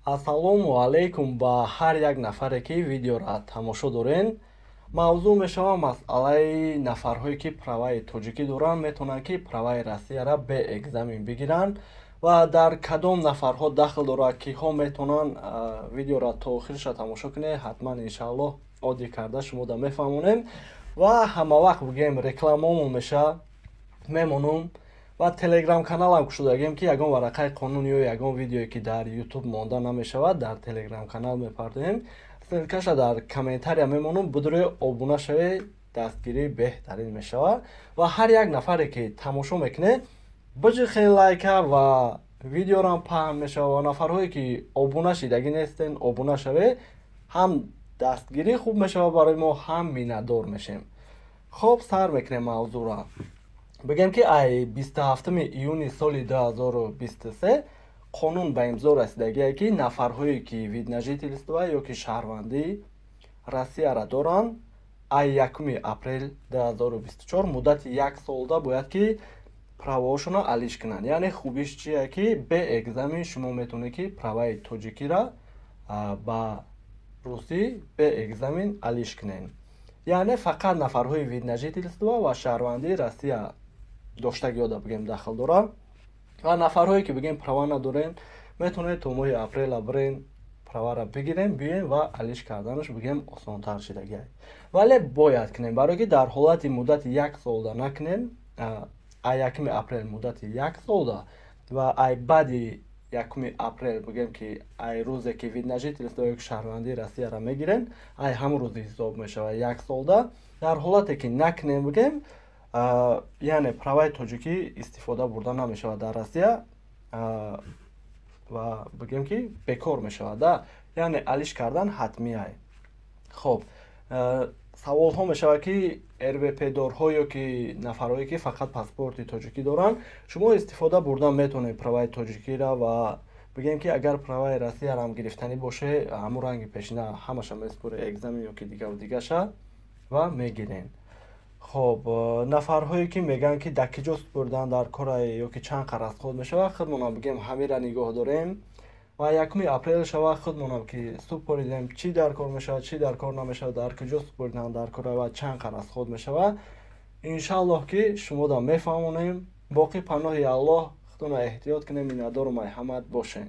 Ассалому алайкум ба ҳар як нафаре, ки видеоро тамошо дорен. Мавзӯъ мешавад масъалаи нафарҳое, ки праваи тоҷикӣ доранд, метавонанд, ки праваи Россияро бе экзамен бигиранд ва дар кадом нафарҳо дахл дорад, киҳо метавонанд. Видеоро то охириша тамошо кунед, ҳатман, иншааллоҳ, оддӣ карда шумода мефаҳмонем. Ва ҳамавақт бигӯем, рекламаомон меша мемонум ва телеграм каналам кушодагем, ки ягон варақаи қонун ё ягон видеое, ки дар Ютуб монда намешавад, дар телеграм канал мепардоем. Ссылкаша дар комментария мемонум, будурӯи обуна шавед, дастгирӣ беҳтарин мешавад. Ва ҳар як нафаре, ки тамошо мекунед, биҷихен лайка ва видеорам паҳн мешавад. Ва нафарҳое, ки обуна шидагӣ нестен, обуна шавед, ҳам дастгирӣ хуб мешавад барои мо, ҳам миннатдор мешем. Хоб, сар мекунем мавзӯъро. Бигем, ки ай 27 июни соли 2023 қонун ба имзо расидагие, ки нафарҳое, ки вид на жительство ё ки шаҳрвандии Россияро доранд, ай 1 апрел 2024 муддати як солда бояд, ки праваошонро алиш кунанд. Яъне хубиш чие, ки бе экзамен шумо метавонед, ки праваи тоҷикиро ба русӣ бе экзамен алиш кунед. Яъне фақат нафарҳои вид на жительство ва шаҳрвандии Россия доштагиёда, бигем, дахл дорад. Ва нафарҳое, ки, бигем, права надорен, метавонед то моҳи апрела бирен, праваро бигирем, биёем ва алиш карданаш, бигем, осонтар шидагиай. Вале бояд кунем, барое ки дар ҳолати муддати як солда накунем, ай 1 апрел муддати як солда ва ай баъди 1 апрел, бигем, ки ай рӯзе, ки вид на жительство ё шаҳрвандии Россияро мегирен, ай ҳамон рӯзи ҳисоб мешавад як солда. Дар ҳолате ки накунем, бигем, яъне праваи тоҷикӣ истифода бурда намешавад дар Россия ва, бигем, ки бекор мешавад да. Яъне алиш кардан ҳатмиай. Хоб, саволҳо мешавад, ки РВПдорҳо ё ки нафарҳое, ки фақат паспорти тоҷикӣ доранд, шумо истифода бурдан метавонед праваи тоҷикиро. Ва бигем, ки агар праваи Россияро ҳам гирифтанӣ боше, ҳамон ранги пешина ҳамаша месупоред, экзамен ё ки дигаву дигаша, ва мегирен. Хоб, нафарҳое, ки мегӯянд, ки дар киҷо супурдан дар кора ё ки чанд қар расход мешавад, худмонам, бигем, ҳамира нигоҳ дорем ва 1 апрел шава, худмонам ки супоридем, чӣ дар кор мешавад, чӣ дар кор намешавад, дар куҷо супоридан дар кора ва чанд қар расход мешавад, иншааллоҳ, ки шумода мефаҳмонем. Боқӣ паноҳи Аллоҳ, худтона эҳтиёт кунем, миннатдорум, ай ҳамат бошен.